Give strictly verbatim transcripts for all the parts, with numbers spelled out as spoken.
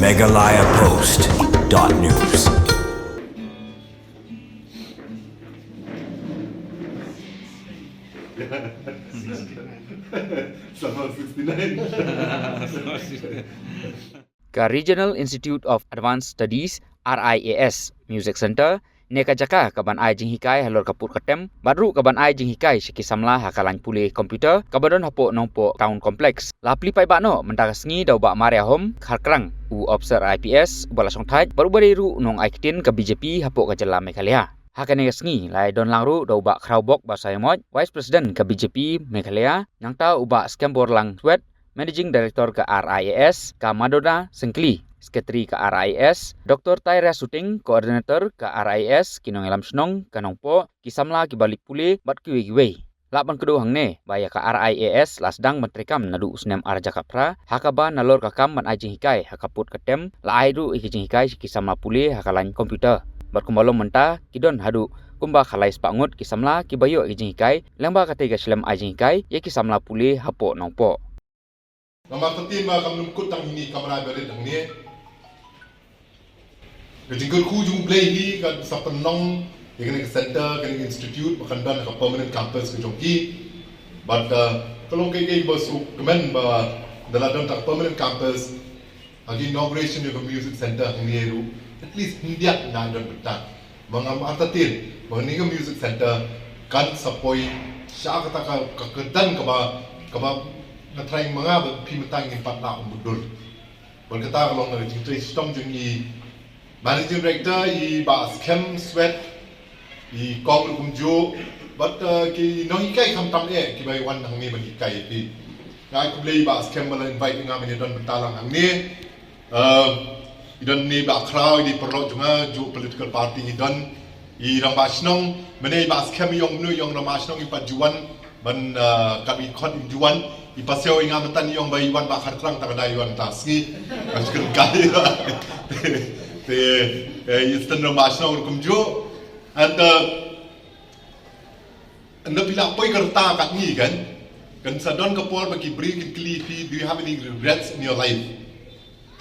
Meghalaya Post dot news. Ka Regional Institute of Advanced Studies, R I A S, Music Centre, ne ka jaka kaban ai jinghikai halor ka pud ka tem, bad ruh kaban ai jinghikai sha ki samla ha ka lain pule computer, kaba don hapoh Nongpoh Town Complex. La plie paidbah noh mynta ka sngi da u Bah Mariahom Kharkrang, u ophisar I P S uba la shongthait bad uba dei ruh u nongai ktien ka B J P hapoh ka jylla Meghalaya. Ha kane ka sngi la ïadon lang ruh da u Bah Khrawbok Basaiawmoit, Vice President ka B J P Meghalaya, nangta u Bah Skemborlang Swet, Managing Director ka R I A S, ka Madonna Syngkli, Secretary ka R I A S, Doctor Tyra Suting, Coordinator ka R I A S, ki nongïalam shnong ka Nongpoh, ki samla kiba leit pule bad kiwei kiwei. Lah ban kdew hangne ba ïa ka R I A S la sdang ban treikam naduh u snem ar hajar khatphra, ha kaba nalor ka kam ban ai jinghikai ha ka pud ka tem, la ai ruh ïa ki jinghikai sha ki samla pule ha ka lain computer. Bad kumba long mynta, ki don haduh kumba khalai spah ngut ki samla kiba ïoh ïa ki jinghikai, lyngba katei ka shlem ai jinghikai ïa ki samla pule hapoh Nongpoh. Namar ka tin ba kam nym kut tang hini kamra ba rit hangne. Ka jingkyrkhu jong U Blei hi kan sa pynlong ïa kane ka center, kane ka institute ba kan don ka permanent campus ka jong ki. Bad, uh, ka long kaei kaei ba suk kmen ba da la don ka permanent campus. Ha ka inauguration ïa ka music center hangne ruh, at least hyndiat nga don bynta. Ma ngam artatien ba kane ka music center kan sa poi sha kata ka, ka kyrdan kaba, kaba nga tharai ma nga bad phi mynta ngin pat lah ban bud dur. Bad kata ka long ka jingtrei shitom jong i Managing Director, i Bah Skhem Swet, i kong ruh kumjuh, bad, uh, ki nonghikai khamtam eh kiba ïa wan hangne ban hikai ïa phi. Nga ai khublei i Bah Skhem ba la invite nga ban ïa don bynta lang hangne. Uh, i don ne Bah Khraw, i dei paralok jong nga, juh political party i don. I rangbah shnong, mynne i Bah Skhem i ong mynno i ong rangbah shnong i pat ju wan ban, uh, kat i khot i ju wan, i Pasiew i nga mynta i ong ba i wan Bah Kharkrang tang da i wan ta sngi. Ka skur kai. Te, te, eh, i sten rangbah shnong ruh kumjuh. And, uh, ynda phi la poi ka rta katne kan, kan sa don ka por ba ki briew kin kylli phi, "Do you have any regrets in your life?"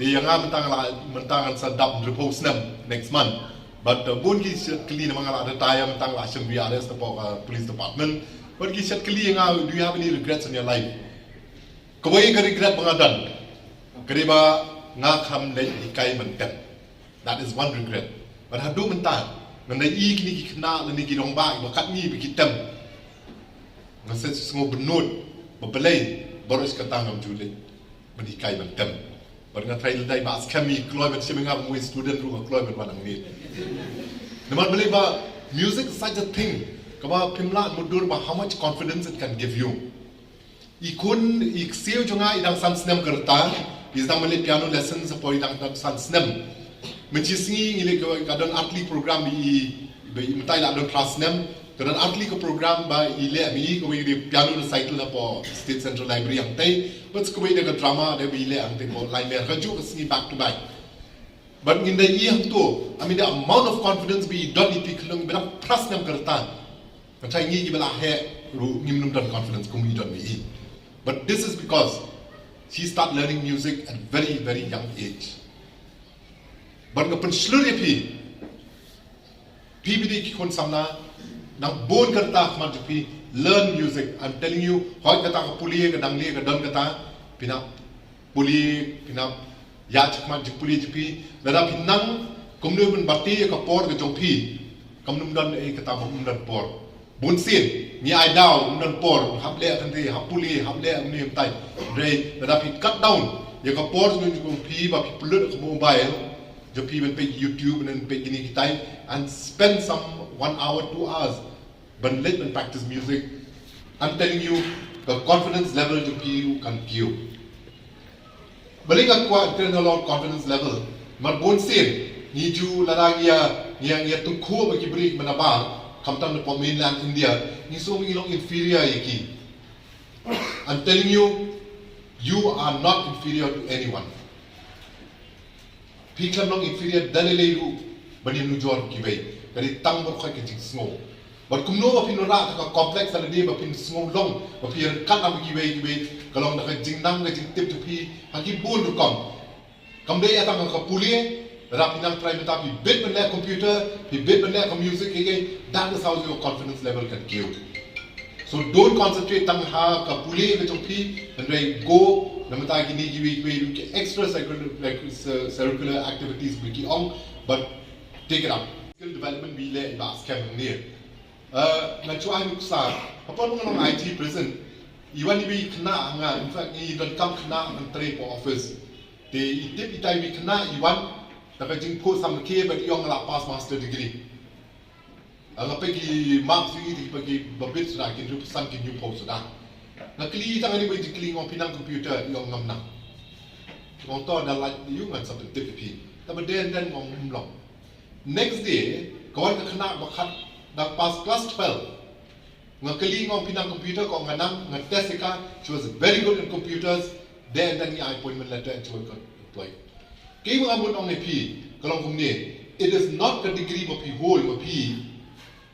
Te ïa nga mynta nga la, mynta ngan sa dap hynriewphew snem next month. But, uh, bun ki shet kylli namar nga la retire mynta nga la shim V R S hapoh, uh, police department. But ki shet kylli ïa nga, "Do you have any regrets in your life?" Kawei ka regret ba nga don ka dei ba nga kham leit hikai ban tem. That is one regret. But haduh mynta ngan da i kine ki khynnah lane ki rangbah ba katne ba ki tem. Nga sa sngew bynnud ba balei baroh shi katta ngam ju leit ban hikai ban tem. Bad nga tharai lada i Bah Skhem i kloi ban shim ïa nga ba ngui student ruh nga kloi ban wan hangne. Namar balei ba music is such a thing kaba phim lah mutdur ba how much confidence it can give you. I khun, i ksiew jong nga i dang san snem ka rta, i dang mane piano lessons hapoh i dang, dang san snem. Mynshisngi ngi leh ka, ka don artylli program ba i, ba i mynta i la don phra snem. Ka don artylli ka program ba i leh ba i kawei ka dei piano recital hapoh State Central Library hangtei. Bad sa kawei dei ka drama dei ba i leh hangtei hapoh Limerick. Kajuh ka sngi back to back. Bad ngin da i hangto, I mean the amount of confidence ba i don i, phi khlem, ba dang phra snem ka rta. Nga tharai ngi kiba la heh ruh ngim nym don confidence kum i don ba i. But this is because she start learning music at very, very young age. Bad nga pynshlur ïa phi, phi ba dei ki khun samla, nang bun ka rta ha khmat jong phi, learn music. I'm telling you, hooid kata ka pule, ka dang leh, ka don kata, phin nang pule, phin nang ïa shakmat jingpule jong phi, lada phi nang kumno ban bati ïa ka por ka jong phi, kam nym don ei kata ba ym don por. Bun sien ngi ai daw ym don por, hap leh kane, hap pule, hap leh kane, hap tai. Hynrei lada phi cut down ïa ka por jong phi ba phi pynlut ka mobile jong phi ban peit YouTube, ban peit kine kitai, and spend some one hour, two hours ban leit ban practice music, I'm telling you, ka confidence level jong phi ruh kan kiew. Balei nga kwah kren halor confidence level? Namar bun sien ngi ju lada ngi ïa, ngi ïa, ngi ïa tyngkhuh bad ki briew ba nabar, khamtam napoh mainland India, ngi sngew ba ngi long inferior ïa ki. I'm telling you, you are not inferior to anyone. Phi khlem long inferior da lei lei ruh ban ïanujor kiwei. Ka dei tang ba khot ka jingsngew. Bad kumno ba phin wanrah ka complex ha lade ba phin sngew long ba phi ryngkat lang bad kiwei kiwei, ka long da ka jingnang, ka jingtip jong phi ha ki bun rukom. Kam dei ïa tang ka pule, lada phi nang try mynta phi bit ban leh computer, phi bit ban leh ka music, ïa, that is how your confidence level can grow. So don't concentrate tang ha ka pule ka jong phi, hynrei go na mynta kine kiwei kiwei ki extra circular, like, uh, circular activities ba ki ong, but take it up. Skill development ba i leh i Bah Skhem hangne. Uh, ngan shu ai nuksa, hapdeng ngan long I T present, i wan iwei i khynnah ha nga, in fact i donkam khynnah ban trei hapoh office. Te i tip itai iwei i khynnah i wan da ka jingphohsam ke, bad i ong nga la pass master degree. Nga peit ki marks jong i, te peit kiba bit suda, ki hynriewphew san ki hynñiewphew suda. Nga kylli i tang kane ba i jingkylli, nga ong phi nang computer, i ong ngam nang. Nga ong to da lait ïa u ngan sa pyntip ïa phi. Te ba dei, and then nga ong ym long. Next day ka wan ka khynnah ba khat, dang pass class twelve. Nga kylli, nga ong phi nang computer, ka ong nga nang. Nga test ïa ka, she was very good in computers. Dei, and then i ai appointment letter and she was got employed. Kaei ba nga mut ong ïa phi ka long kumne, it is not ka degree ba phi hold ma phi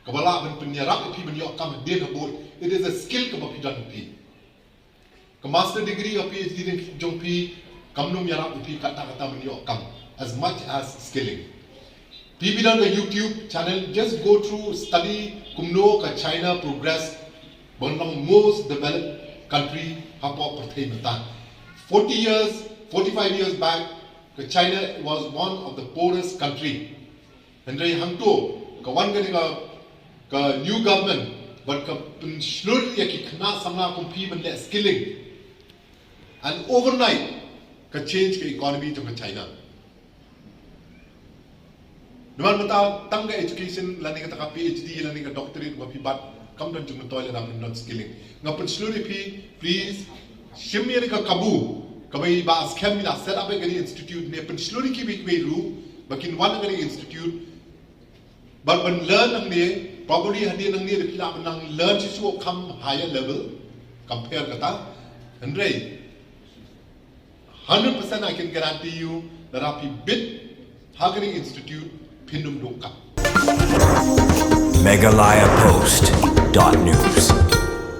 kaba lah ban pynïarap ïa phi ban ïoh kam hadien habud. It is a skill kaba phi don ha phi. Ka master degree ka P H D jong phi kam nym ïarap ïa phi katta katta ban ïoh kam, as much as skilling. Phi, phi don ka YouTube channel, just go through, study kumno ka China progress ban long most developed country hapoh pyrthei mynta. Forty years, forty-five years back, ka China was one of the poorest country. Hynrei hangto ka wan kane ka, ka new government, bad ka pynshlur ïa ki khynnah samla kum phi ban leh skilling. And overnight ka change ka economy jong ka China. Namar mynta tang ka education, lane kata ka P H D, lane ka doctorate ba phi bat, kam don jingmyntoi lada phim don skilling. Nga pynshlur ïa phi, please, shim ïa ka kabu kaba i Bah Skhem i la set up ïa kane institute ne, pynshlur ïa kiwei kiwei ruh ba kin wan ïa kane institute. Bad ban learn nangne, probably hadien nangne da phi lah ban nang learn shuh shuh kam higher level compare kata. Hynrei hundred percent I can guarantee you, lada phi bit ha kane institute, phin nym duh kam. Meghalaya Post dot news.